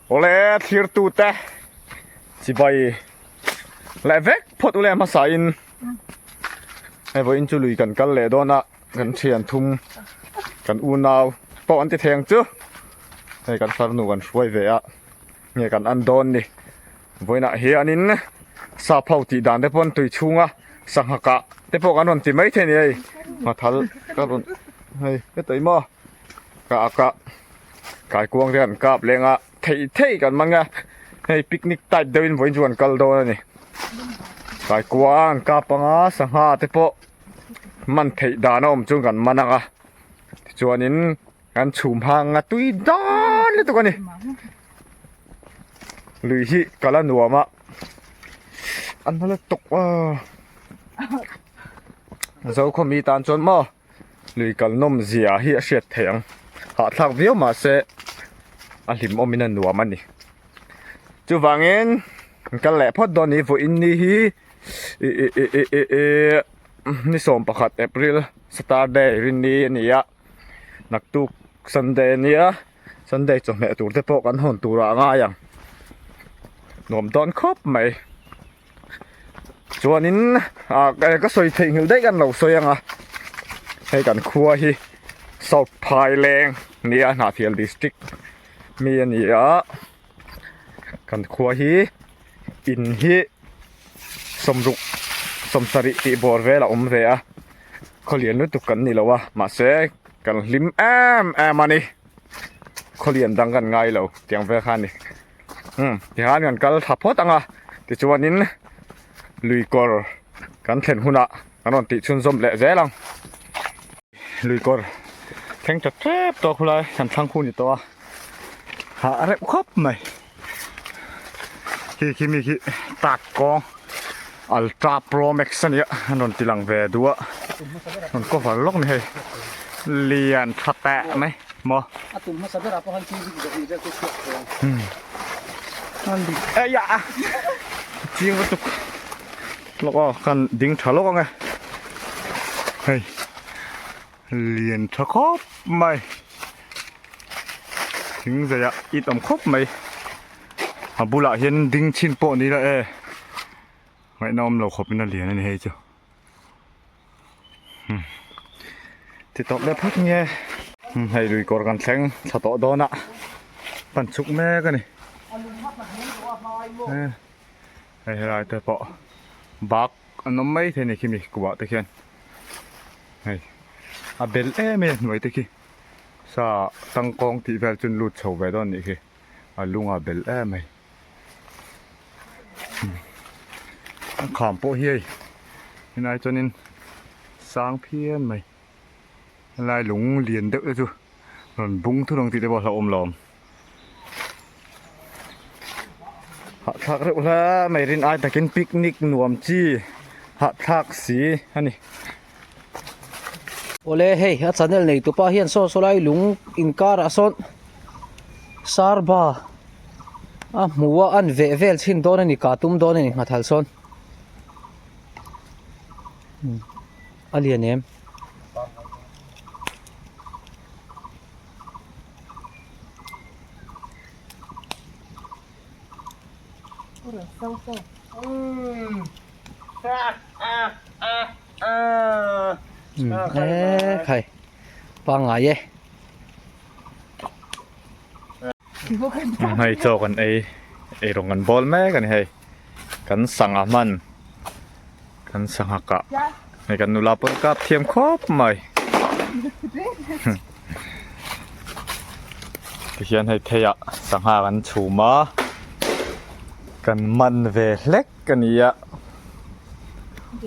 Awle thlirtute chibai leh vek phawt ule hmasa in hei vawiin chu lui kan kal leh dawn a kan thian thum kan unau pawh an ti thei ang chu hei kan farnu kan hruai ve a nge kan an dawn ni vawiinah hianin sap ho tih dan te pawn tui chhunga sangha kah te pawh kan rawn ti maithei a ni hei nghathal ka rawn hei heta i maw ka a kah. Kaikuang te kan kap leng a theih theih kan hmang a hei picnic type deuh in vawiin chu kan kal dawn a ni kaikuang an kap anga sangha te pawh man theih dan a awm chuan kan man ang a tichuanin kan chhum hang a tui dan lutuk a ni lui hi kal a nuam a an hma lutuk a Zokhawmi tan chuan maw. Lui kal nawm zia hi a hriat theih ang. Hahthlak viau mah se a hlim awmin a nuam a ni. Chuvangin kan kal leh phawt dawn ni vawiin ni hi ih ih ih ih ih ih ni 11 April Saturday rinni a ni a naktuk Sunday a nia Sunday chawhmeh tur te pawh kan hawn turah a ngai ang nuam dawn khawp mai. Chuanin ah ka sawi theihnghilh daih kan lo sawi ang a hei kan khua hi South Phaileng nia Hnahthial district mi a ni a kan khua hi in hi sawmruk sawmsarih tih bawr vel a awm ve a khawlian lutuk kan ni lo a mahse kan hlim em em a ni khawlian dang kan ngai lo tiang vel kha a ni. Umm tihian kan kal tha phawt ang a tichuanin lui kawr kan thlen hunah kan rawn tih chhunzawm leh zel ang lui kawr thleng tha tep tawh khulai kan thlang khu ni tawh a hah reuh khawp mai khi khi mi khi tak kawng ultra pro max a nia an rawn ti lang ve duh a rawn cover lawk ni hei lian tha teh mai. Maw? A tum hmasa berah pawh khan TV dah nih vel te chhuak thei ang. Hmm. An dik. Eh ya. Chiang lutuk. Lawk aw kan ding tha lawk ang e. Hei. Lian tha khawp mai. Thing zaiah it awm khawp mai. A bulah hian ding chhin pawh ni la e. Ngaihna awm lo khawpin a lian a ni hei chu. Ti tawp leh phawt nge hei lui kawr kan thleng thla tawh dawn a pan chhuk mek a ni hei helai te pawh bak an awm mai thei a ni khimi kuah te khian hei a bel em em a hnuai te khi sa tangkawng tih vel chu an lut chho ve dawn a nih khi a lung a bel em mai. A kham pawh hi hei helai chuanin sang phian mai helai lung lian deuh te chu rawn bung thut ang tih te pawh a hlauhawm lo awm hahthlak reuh hle mai rin ai takin picnic nuam chi hahthlak si a ni. Awle hei a channel nei tupa hian saw saw lai lung inkarah sawn sarba a hmu a an veh vel chhin dawn a ni kah tum dawn a ni nghathal sawn a lian em. E khai pangngai e. Hei chaw kan ei ei rawng kan bawl mek a ni hei kan sangha hman kan sangha kah hei kan nula pawh kap thiam khawp mai tihian hei thei ah sangha kan chhum a kan man ve hlek a ni a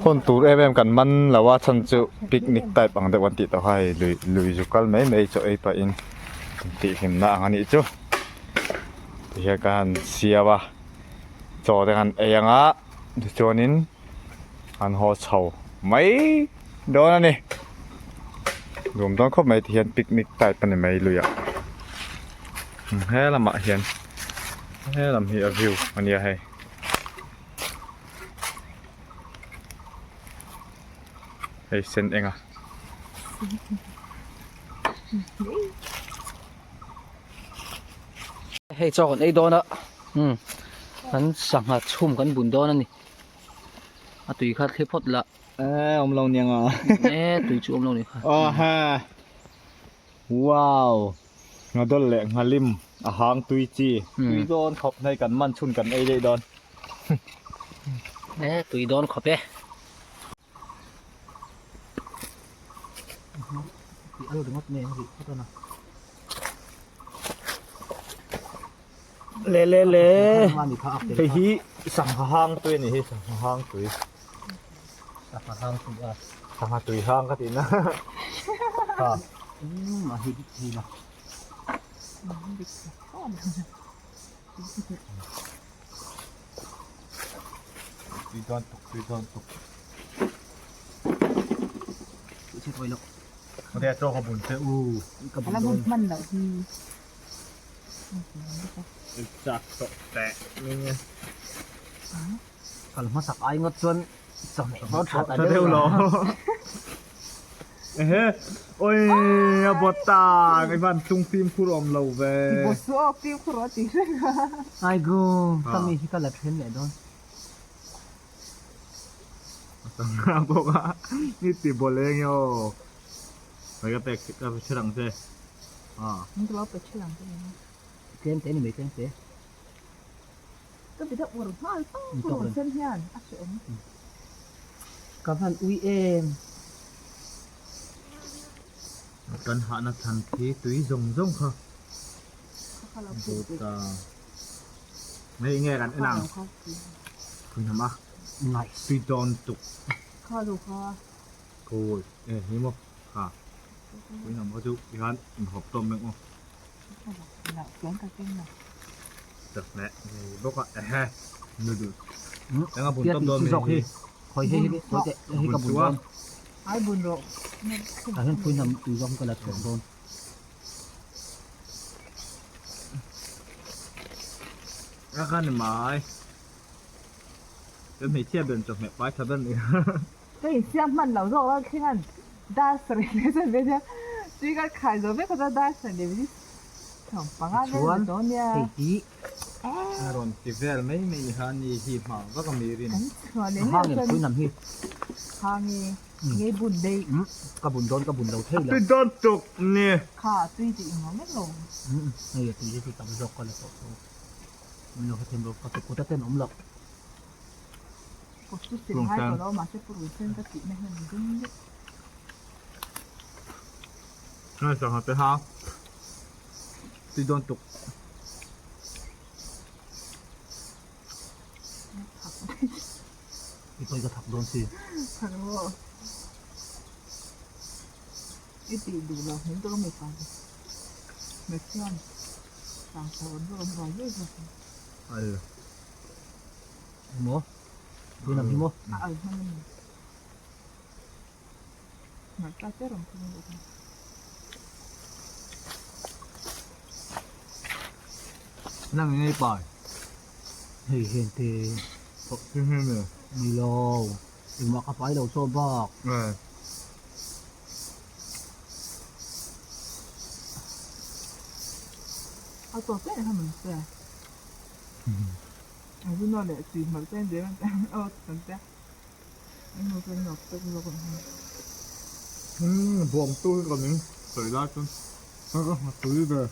hawn tur em em kan man lo a chhan chu picnic type ang deuh an tih tawh kha hei lui lui zu kal mai mai chaw ei pahin tih hlimna ang a nih chu tihian ka han siam a chaw te han ei ang a tichuanin an haw chho mai dawn a ni nuam dawn khawp mai tihian picnic type a ni mai luiah he lamah hian he lam hi a view a nia hei. Hei sen eng a. Hei chaw kan ei dawn a umm kan sangha chhum kan bun dawn a ni a tui kha thli phawt lah. Eh awm lo niang a. Eh tui chu awm lo ni kha. Aw ha. Wow. Nghadawlh leh nghalim a hang tui chi. Tui dawn khawp hei kan man chhun kan ei daih dawn. Eh tui dawn khawp e. Le le le hei hi sangha hang tui a ni hi sangha hang tui sangha hang tui a sangha tui hang ka tihna ha a hi dik thei la Tui dawn tuk tui dawn tuk. Chhe tawi lo. Ria chaw ka bun che u. Ka bun Ala dawn. bun hman loh hi. Chak tawh teh min e. Kal hmasak ai ngawt chuan chawhmeh pawh that a Tha deuh lo. Ehe oi a bawt ta ngai van tlung fimkhur awm lo ve. Ti bawt su awk fimkhur awm tih reng a. Aigu ka mi hi ka la then leh dawn. A sangha bawk a ni ti bawl eng e aw. Mai ka pek ka pe ṭhelh ang che. Min ka lo pe ṭhelh ang che nia. Tlem te ni mai tlem te. Ka ti deuh ur nghal fang purun sen hian a hreawm. Ka van ui em. Kan hahna chhan khi tui zawng zawng kha. But hei nge kan en ang. Pui hnam a. Nice. Tui dawn tuk. Kha lo kha. Kawi e hi maw kha. Pui hnam kha chu tikhan inhawp tawm mek maw. Bawk a ehe noodle eng a bun tawp dawn mai hi khawi hei hi khawi teh hei ka bun dawn ai bun rawh tah hian pui hnam tui zawk hi ka la chhuak dawn a kha ni mai kan hmeichhia ber chawhmeh pai tha ber ni ka insiam hman lo zawk a thleng an dar sarih leh chuan ve nia tui ka khai zo vek a chuan dar sarih leh minute panga vel a ni tawh ania hei hi a rawn ti vel mai mai ni kha ni hi hma vak a mi rin kan chhuah leh hang em pui nam hi hang e nge bun dei ka bun dawn ka bun lo thei lo tui dawn tuk ni kha tui tih engmaw mek lo hei a tui hi chu tam zawk ka la tawh tho min lo hrethiam lo ka kut a ten awm lo Ngai sangha te ha tui dawn tuk. I pawi ka thak dawn si. Al. Maw? Tui lam hi maw? A al hman a ni. Hmarcha te rawn phun bawk a. Nang in ei pai. Hei hian te Thawk thim hi mi. Ni lo. Engmah ka pai lo chaw bak. Eh. A tawp em em ang che. Buang tu hi ka ning sawi lai chuan ka ngha tui ve.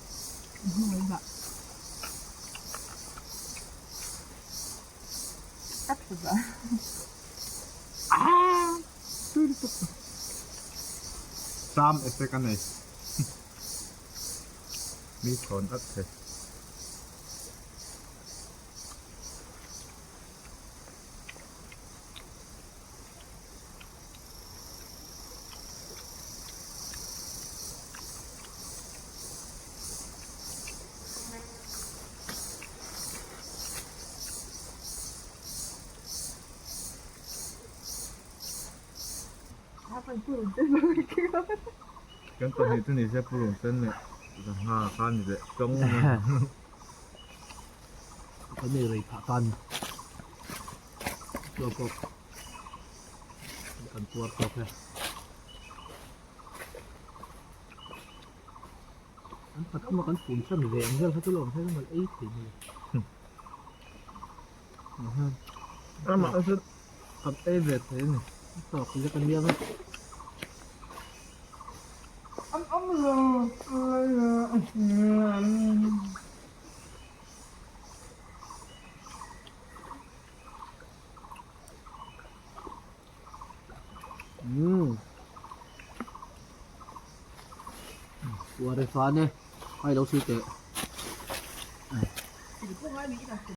Tui lutuk. Sam effect a nei. Mi thawn at thei. Kan pahnih chu ni se purun sen leh sangha kha ni leh tawng Kan nei rei phah tan chaw pawh kan puar tawk e. An pathum a kan pum chan ve ang vel kha chu lawm hian mal ei thei ni. Amah chu kan ei ve thei a ni. Tawk lek a nia vek. Umm. Uar e fan e. Ai lo si teh.